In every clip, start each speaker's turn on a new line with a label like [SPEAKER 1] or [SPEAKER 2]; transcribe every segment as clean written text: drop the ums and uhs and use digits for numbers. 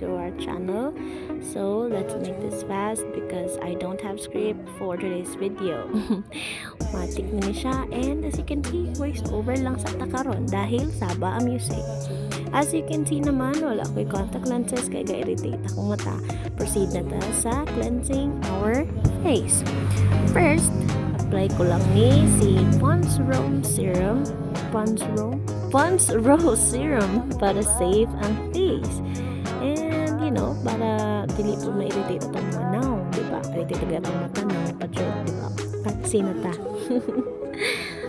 [SPEAKER 1] To our channel. So, let's make this fast because I don't have script for today's video. Matik na ni siya and as you can see, voice over lang sa ta karon dahil saba ang music. As you can see naman, wala ko'y contact lenses kay ga-irritate akong mata. Proceed na ta sa cleansing our face. First, apply ko lang ni si Pond's Rose Serum. Pond's Rose? Pond's Rose Serum para safe ang face. And, para dili po ma-irritate atong mga nawong, di ba? Irritate agad atong mata nang pa, di ba? Katsi na ta.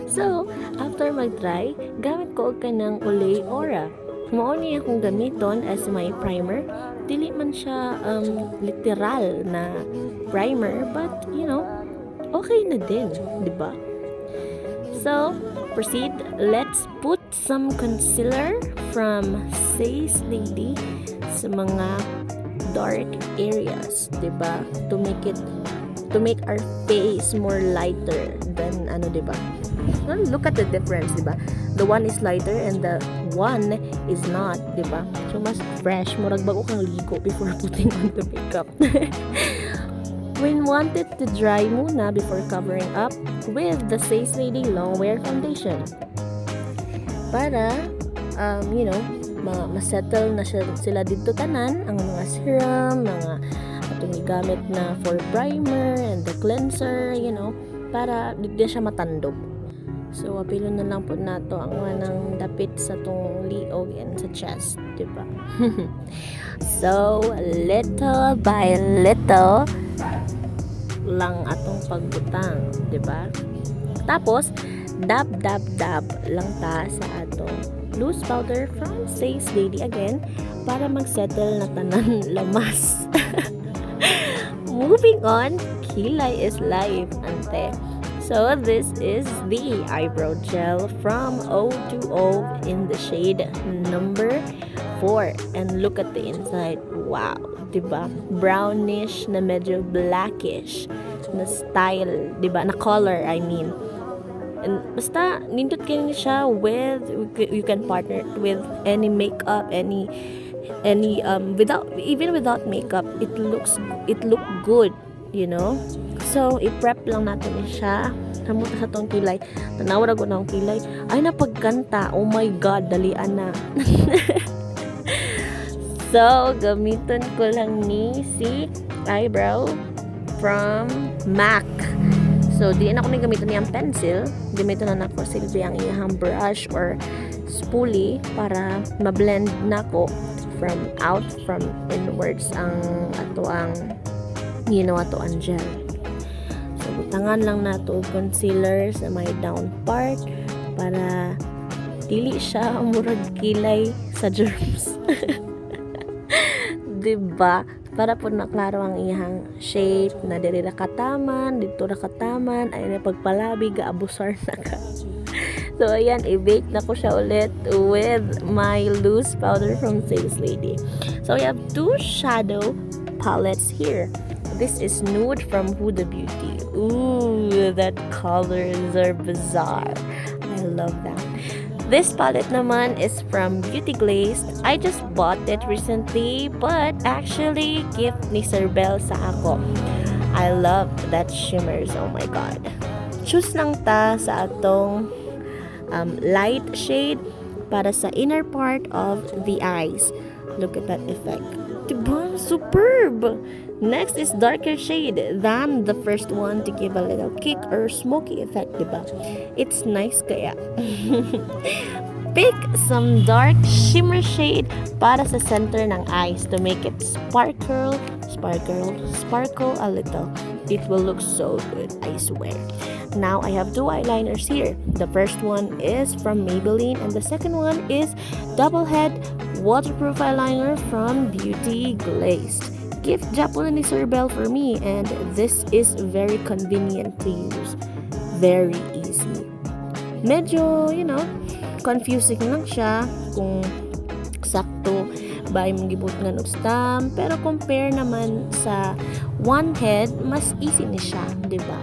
[SPEAKER 1] So, after mag-dry, gamit ko og kanang Olay Aura. Mao ni akong gamiton as my primer. Dili man siya literal na primer, but okay na din, di ba? So, proceed. Let's put some concealer from Says Lady sa mga dark areas, di ba? To make our face more lighter than ano, di ba? Well, look at the difference, di ba? The one is lighter and the one is not, di ba? So mas fresh, murag bago kang ligo before putting on the makeup. We want it to dry muna before covering up with the Says Lady Long Wear Foundation. Para, ma-settle na siya, sila dito tanan, ang mga serum, mga atong gigamit na for primer and the cleanser, para di din siya matandob. So, apilon na lang po nato ang nang dapit sa tong liog and sa chest, di ba? So, little by little lang atong pagbutang, di ba? Tapos, dab, dab, dab lang ta sa atong loose powder from Says Lady again para mag-settle na tanan lamas. Moving on, kilay is life, ante. So this is the eyebrow gel from O2O in the shade number 4. And look at the inside. Wow, 'di ba? Brownish na medyo blackish na style, 'di ba? Na color, I mean. And basta nindot kaayo ni siya with you can partner it with any makeup, any without even without makeup, it look good. So, i-prep lang natin ni siya. Hamuta sa tong kilay. Tanawa ra na ang kilay. Ay, napagkanta. Oh my God, dalian na. So, gamiton ko lang ni si eyebrow from MAC. So, di na ako ni gamiton niyang pencil. Gamiton na nako silbi ang iyang brush or spoolie para ma-blend nako from out from inwards ang ato ang ato ang gel. So, butangan lang nato og concealer sa may down part para dili siya murag kilay sa germs. 'Di ba? Para po na klaro ang iyang shape na diri ra kataman, dito ra kataman, ay na pagpalabi gaabusar na ka. So ayan, i-bake na ko siya ulit with my loose powder from Says Lady. So I have two shadow palettes here. This is Nude from Huda Beauty. Ooh, that colors are bizarre. I love that. This palette naman is from Beauty Glazed. I just bought it recently, but actually gift ni Sir Bell sa ako. I love that shimmers. Oh my God. Choose lang ta sa atong light shade para sa inner part of the eyes. Look at that effect. Diba? Superb! Next is darker shade than the first one to give a little kick or smoky effect, diba? It's nice kaya. Pick some dark shimmer shade para sa center ng eyes to make it sparkle, sparkle, sparkle a little. It will look so good, I swear. Now, I have two eyeliners here. The first one is from Maybelline and the second one is Double Head Waterproof Eyeliner from Beauty Glazed. Gift japon na ni Sir Bell for me and this is very convenient to use. Very easy. Medyo, confusing lang siya kung sakto ba imong gibutangan og stamp, pero compare naman sa one head, mas easy ni siya, di ba?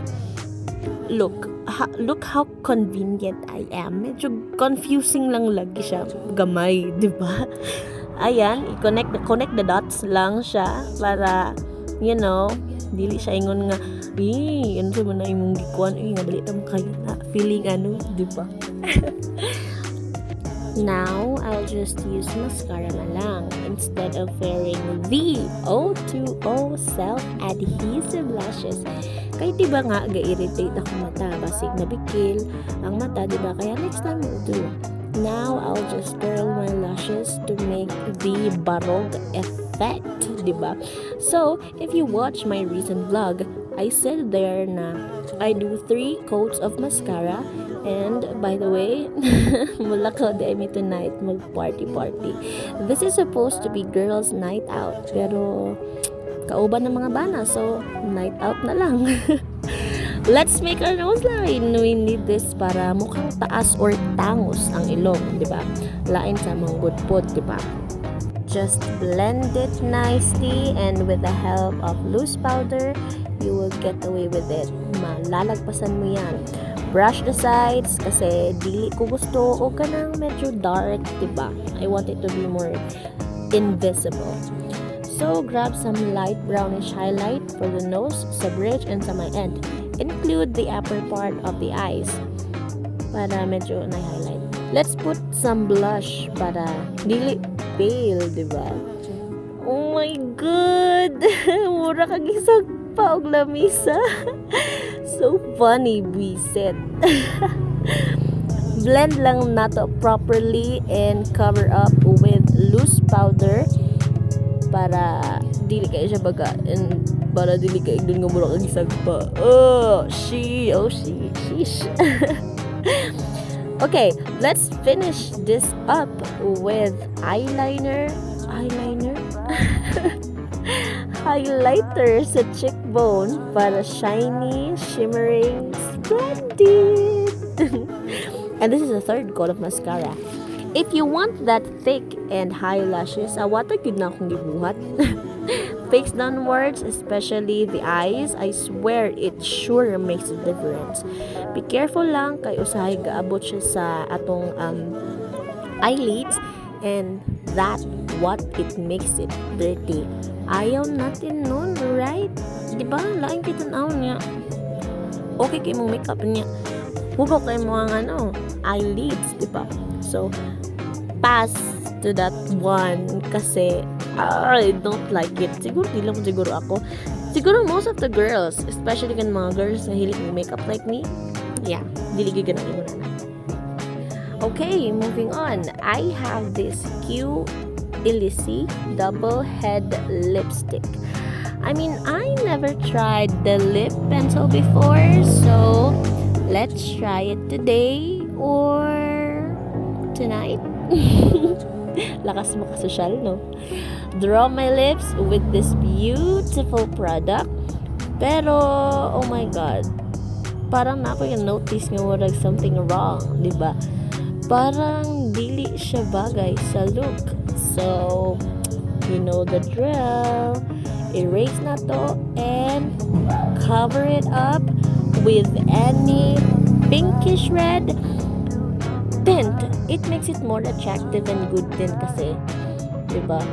[SPEAKER 1] Look how convenient I am. Medyo confusing lang lagi siya gamay, di ba? Ayan, i-connect connect the dots lang siya para dili siya ingon nga, "Eh, ano sa man na imong gikuan, eh, nga dili ta makaya na feeling ano," di ba? Now, I'll just use mascara na lang instead of wearing the O2O self-adhesive lashes. Kay di ba nga, ga-irritate ako mata, basig nabikil ang mata, di ba? Kaya next time we'll do. Now, I'll just curl my lashes to make the barog effect, di ba? So, if you watch my recent vlog, I said there na I do three coats of mascara. And by the way, mulakaw diay mi tonight, mag party party. This is supposed to be girls' night out, pero kauban ng mga bana, so night out na lang. Let's make our nose line. We need this para mukhang taas or tangos ang ilong, di ba? Lain sa manggod pod, di ba? Just blend it nicely and with the help of loose powder, you will get away with it. Malalagpasan mo yan. Brush the sides kasi dili ko gusto o kanang medyo dark, diba? I want it to be more invisible. So, grab some light brownish highlight for the nose, sa bridge, and sa my end. Include the upper part of the eyes para medyo na-highlight. Let's put some blush para dili pale, di ba? Oh my God! Mura kag pa og lamisa. So funny, bisit. Blend lang nato properly and cover up with loose powder para dili kayo siya baga and para dili kayo dun nga mura kag pa. Oh, she, oh, she, sheesh. Okay, let's finish this up with eyeliner. Eyeliner? Highlighter sa cheekbone para shiny, shimmering, splendid. And this is the third coat of mascara. If you want that thick and high lashes, awata gyud na akong gibuhat. Face downwards, especially the eyes, I swear it sure makes a difference. Be careful lang kay usahay gaabot siya sa atong eyelids and that what it makes it dirty. Ayaw natin nun, right? Di ba? Lain kay tan-aw niya. Okay kay mong makeup niya. Hugaw kay mo ang ano, eyelids, di ba? So, pass to that one kasi I don't like it. Siguro, di lang siguro ako. Siguro most of the girls, especially kan mga girls na hilig mo makeup like me, yeah, dili gyud ganang ingon na. Okay, moving on. I have this Q Elise Double Head Lipstick. I mean, I never tried the lip pencil before, so let's try it today or tonight. Lakas mo kasosyal, no? Draw my lips with this beautiful product. Pero, oh my God, parang na ako yung notice nga murag something wrong, di ba? Parang dili siya bagay sa look. So, you know the drill. Erase na to and cover it up with any pinkish red tint. It makes it more attractive and good din kasi. Diba?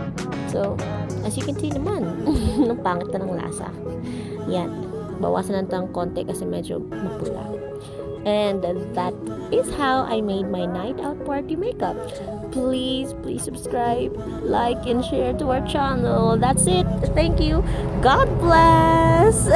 [SPEAKER 1] So, as you can see naman, nang pangit na ng lasa. Yan. Bawasan natin ng konti kasi medyo mapula. And that is how I made my night out party makeup. Please, please subscribe, like, and share to our channel. That's it. Thank you. God bless.